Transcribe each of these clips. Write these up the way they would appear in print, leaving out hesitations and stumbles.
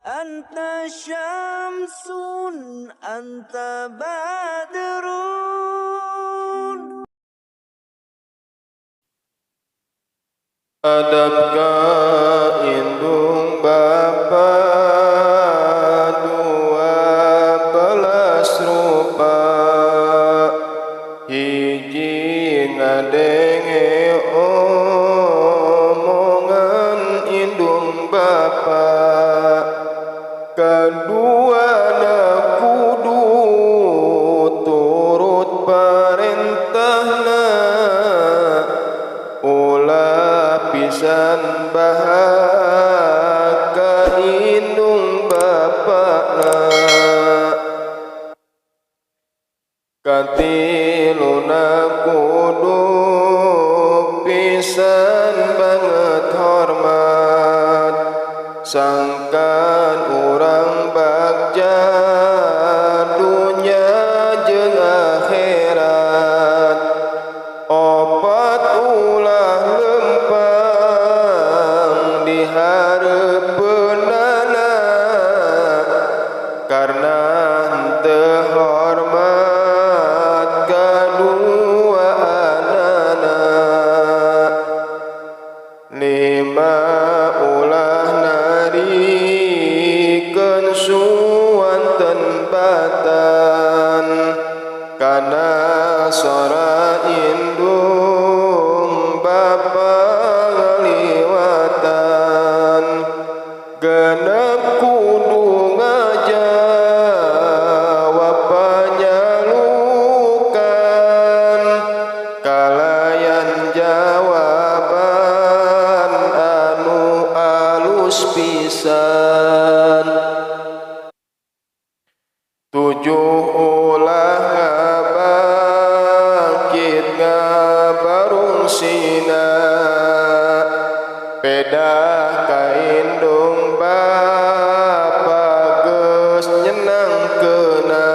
أنت شمس أنت بدر. Adab ka indung bapa 12 rupa, hiji ngadenge omongan indung bapa, kadua na kudu turut parentahna, ulah pisan bahak ka indung bapana. Katiluna kudu pisan banget hormat, sangkan urang bagja dunya jeung akhirat. Opat ulah lempang di hareupeunana, karena henteu hormat kaduaanana. Lima ulah narikeun suwanten batan, kana sora indung bapa ngaliwatan. Genep kudu ngajawab panyalukan, kalayan jawaban anu alus pisan. Tujuh ulah ngabangkit ngabarungsina, pedah ka indung bapa geus nyenangkeunna.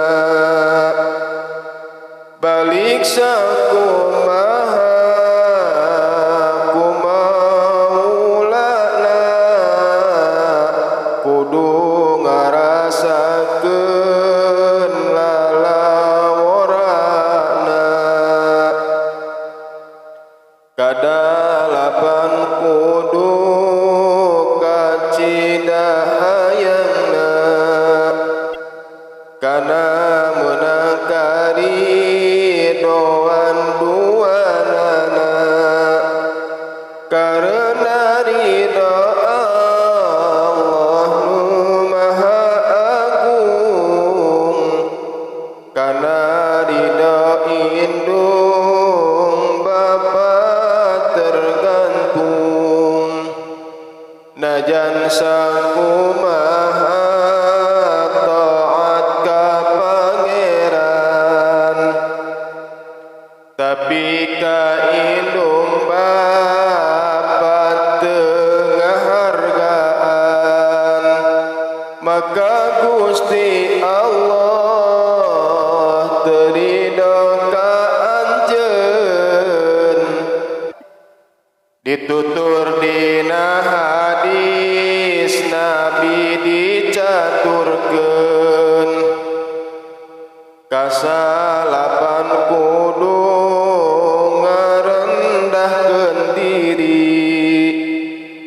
Balik sakumaha kumaulana, kudu ngarasakeun lalaworana. Kadalapan kudu kacida hayangna, kana meunang karidoan duanana. Karena ridho Allah nu Maha Agung, kana ridho indung bapa tergantung. Najan sakumaha taat ka pangeran, tapi ka indung bapa teu ngahargaan. Maka Gusti Allah teu ridho ka anjeun. Ditutur dina hadis Nabi dicaturkeun, kasalapan kudu ngarendahkeun diri,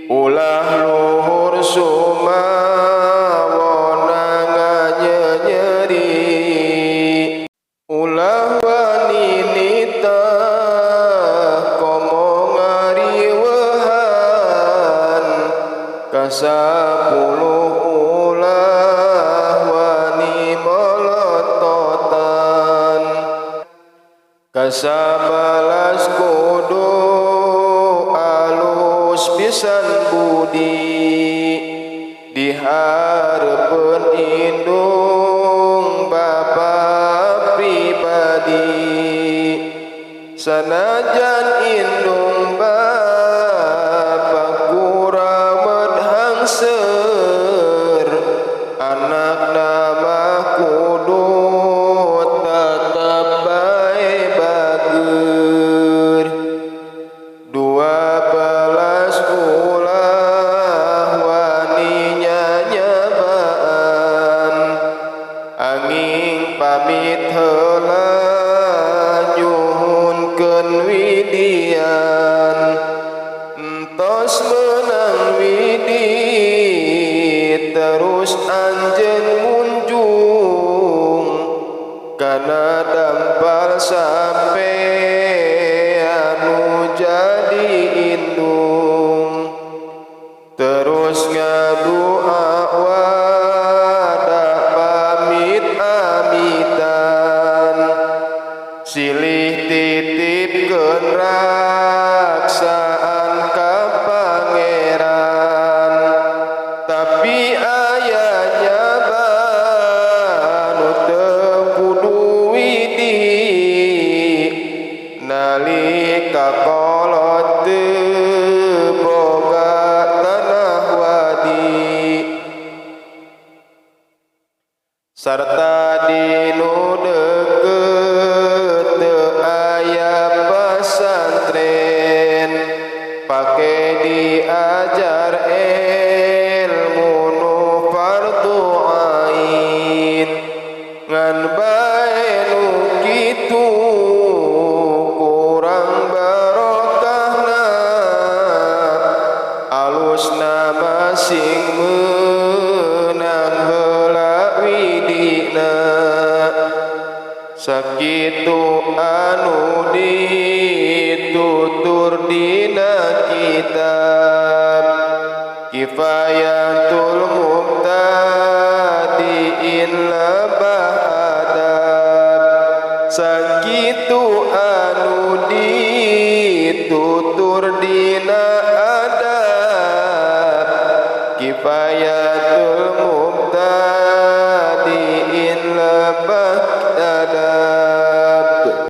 ulah luhur sumawona nganyenyeri, ulah wani nitah komo ngariweuhan. Kasapuluh ulah wani molototan. Kasabelas kudu alus pisan budi, di hareupeun indung bapa pribadi. Sanajan indung bapa kuramet hangser, anakna mah kudu tetep bae bager. 12 ulah wani nyanyaban, Terus anjeun munjung kana dampal sampe anu jadi indung. Terus ngadua wadah pamit amitan, silih titipkeun raksaan ka pangeran. Tapi aya nyaba nu teu kudu widi, nalika kolot teu boga tanah wadi. Sarta dinu deukeut teu aya pesantren, pake diajar ilmu nu fardu ain. Ngan bae nu kitu kurang barokahna, alusna masing meunang heula widina. Sakitu anu ditutur dina kitab Kifayatul Mubtadiin lebah adab. Sakitu anu ditutur dina adab Kifayatul Mubtadiin lebah adab.